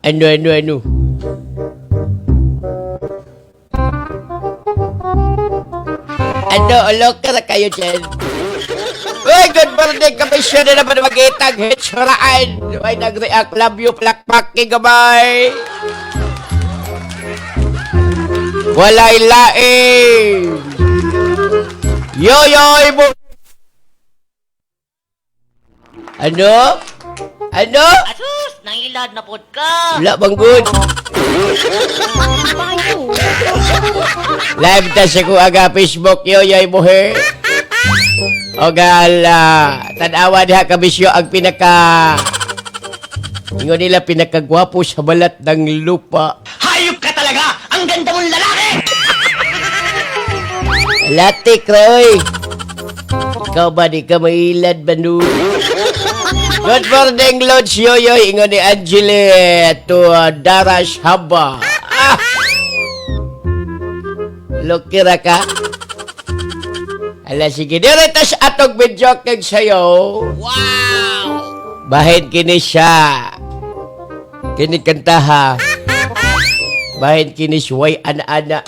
Ano, ano, ano? Ano, aloka na kayo dyan. Uy, good morning, komisyon na naman magitang hitsuraan. Uy, nag-react, love you, plakpak, gamay. Walay lain. Yoyoy mo. Ano? Ano? Asus, nangilad na pod ka. Wala bang good? Live ta sa ko aga Facebook, Yoyoy Buhe. O gal, tanawa diha kabisyo ang pinaka ingon nila pinakagwapo sa balat ng lupa. Hayop ka talaga! Ang ganda mong lalaki! Latik ra oy. Ikaw ba di ka mailad ba no? Good morning, Lodge Yoyoy. Ingon ni Angele to Darash Haba. Ah! Lukira ka. Ala, sige. Dire tas atog video kag sayo. Wow! Bahin kini siya. Kini kantaha. Bahin kini siya. Ana-ana.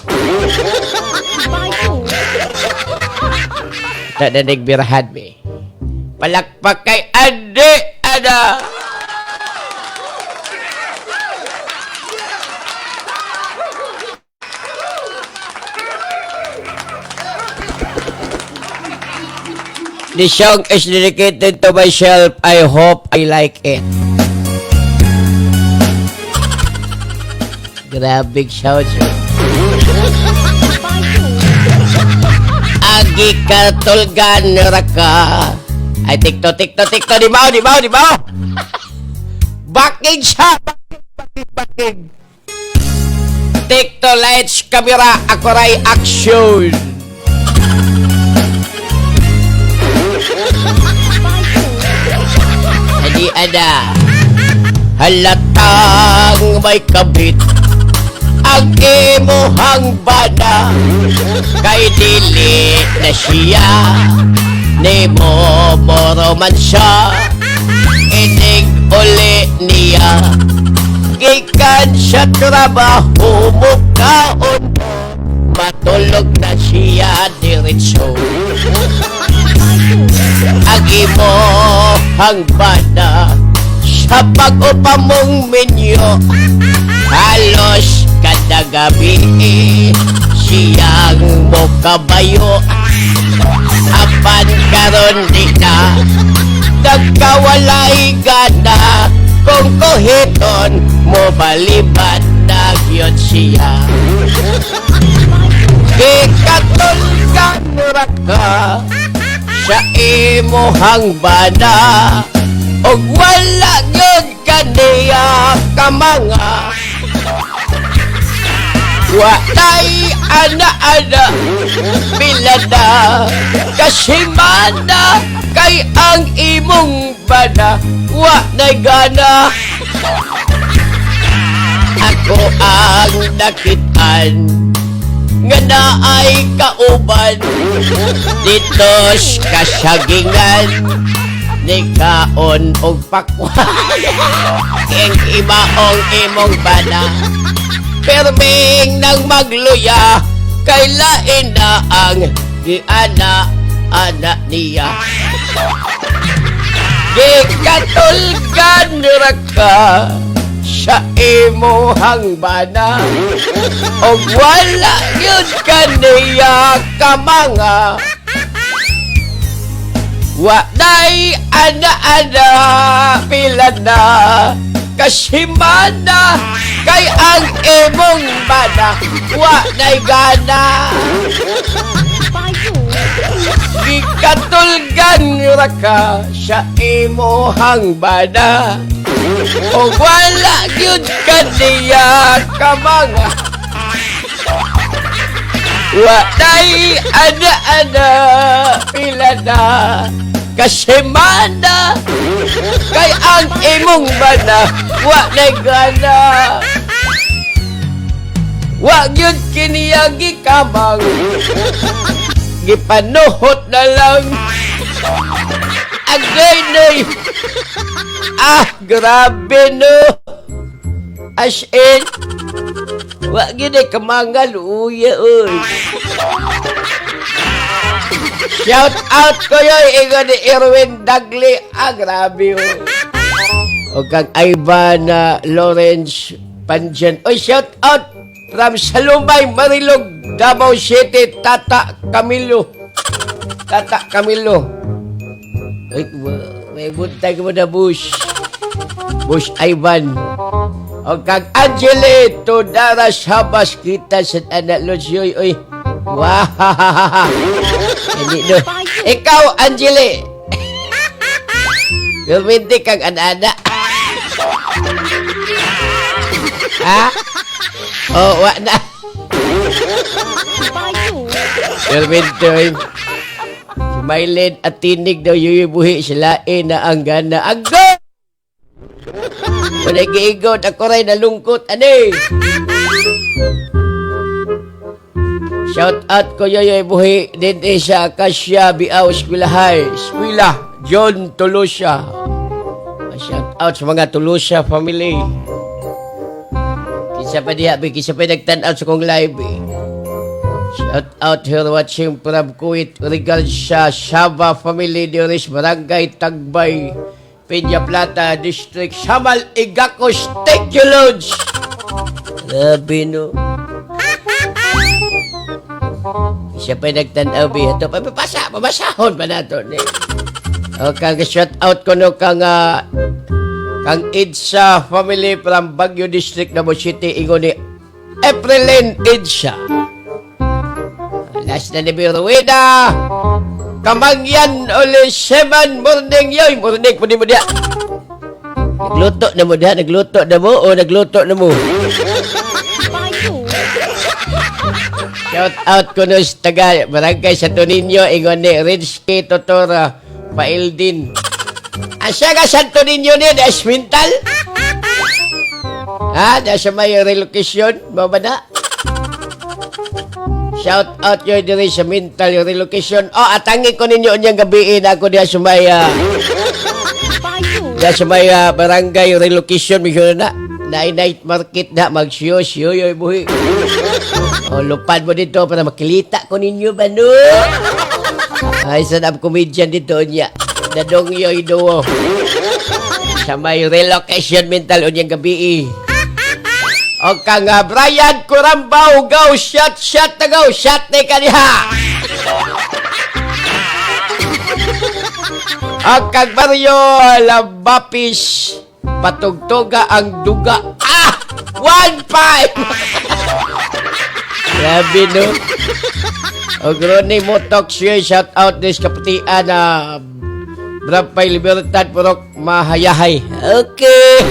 Ta na nagbirahan mi. Palakpak kay Ande Ana. This song is dedicated to myself. I hope I like it. Grabe shout. Agi ka tulgan raka. Ay, tikto, tikto, tikto. Di ba? Di ba? Di ba? Backing siya. Backing, backing, backing. Tikto lights, camera, akuray, action. Adi ada. Halatang may kabit ang imuhang bana, kay dili na siya nimo moro man siya inig uli niya gikan sa trabaho mukaon mo matulog na siya diretso. Ang imuhang bana sa pag-upa mong minyo halos kada gabi siyang mokabayo, apan karon di na nagkawalay gana kung kuhiton mo balibad na gyud siya. Gikatulgan ra ka sa imuhang bana og wala gyud kaniya kamanga. Walay ana-ana pila na kasimana kay ang imong bana wa nay gana. Ako ang nakitaan nga naay kauban dito sa kasagingan ni kaon og pakwan. King imaong imong bana perming nang magluya kay lain na ang giana ana niya. Gikatulgan ra ka sa imuhang bana og wala gyud kaniya kamanga. Walay ana-ana pila na kasimana kay ang imong bana wa nay gana. Gikatulgan ra ka sa imuhang bana og wala gyud kaniya kamanga. Walay ana-ana pila na kasimana kay ang imong bana wa nay gana. Wa gyud kiniya gikamang gipanuhot na lang. Agay nay Ah, grabe no. As in, wa gyud ay kamangal, uya oy. Shout out ko yoy, ingon ni Erwin Dagli. Ah, grabe oy. O kang Ivan Lawrence Panjan. Oy, shout out from Salumay, Marilog, Davao City, Tata Camilo. Tata Camilo. Ay, may buntag mo na, Bush. Bush Ivan. O kang Angele Todaras Habas kita sa anak Lods yoy. Oy. Wow. Hindi no. Ikaw, Angele. Gawin kang anana. Ha? Oh, wa na. Perminto eh. Si Mylene at tinig daw yuy buhi sila eh na ang gana. Ago! Wala giigot, ako rin nalungkot. Ani? Shout out ko yoyoy buhi din eh sa Acacia Biao Eskwela High. Eskwela, John Tolosa. Shout out sa mga Tolosa family. Kinsa pa diha, be, kinsa pa nagtan-aw sa kong live eh. Shout out here watching from Kuwait. Regards sa Shaba family Dioris Barangay Tagbay, Peña Plata District, Samal Igacos. Thank you, Lods! Grabe, no? Siya pa nagtanaw, be. Ito, papasa, babasahon pa nato. Ni. O, kang shout out ko no, kang Idsa family from Baguio District, Davao City, ingon ni Aprilyn Idsa. Last na ni Rowena. Kamangyan uli 7 morning yoy. Morning po di mo diya. Nagluto na mo diha, nagluto na mo o nagluto na mo. Shout out ko no sa taga Barangay Santo Niño, ingon ni Rinski Totora Paildin. Asa ka Santo Niño ni Esmintal? Ha? Da sa may relocation, mo ba na? Shout out yoy diri sa mental relocation. Oh, atangin ko ninyo unyang gabi na ako diha sa may barangay relocation misyon na. Na night market na magsiyo siyo yoy buhi. Oh, lupad mo dito para makilita ko ninyo ba no? Ay, sa up comedian dito niya. Dadong yoy duo. Sa may relocation mental unyang gabi. O kang Brian Kurambaw, go, shot, shot na go, shot na kaniha. Ang kang Barrio Labapis, patugtuga ang duga. Ah! 1-5! Grabe, no? O Ronnie Motox yun, shout out this kapatian na Brampay Libertad, Purok Mahayahay. Okay.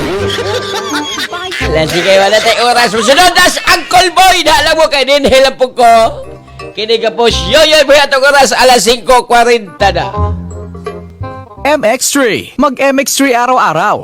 Wala, sige, wala tayong oras. Musunod na sa Uncle Boy. Na alam mo kay Dinhil ang po ko. Kini ka po, yoyoy mo atong oras, alas 5:40 na. MX3. Mag MX3 araw-araw.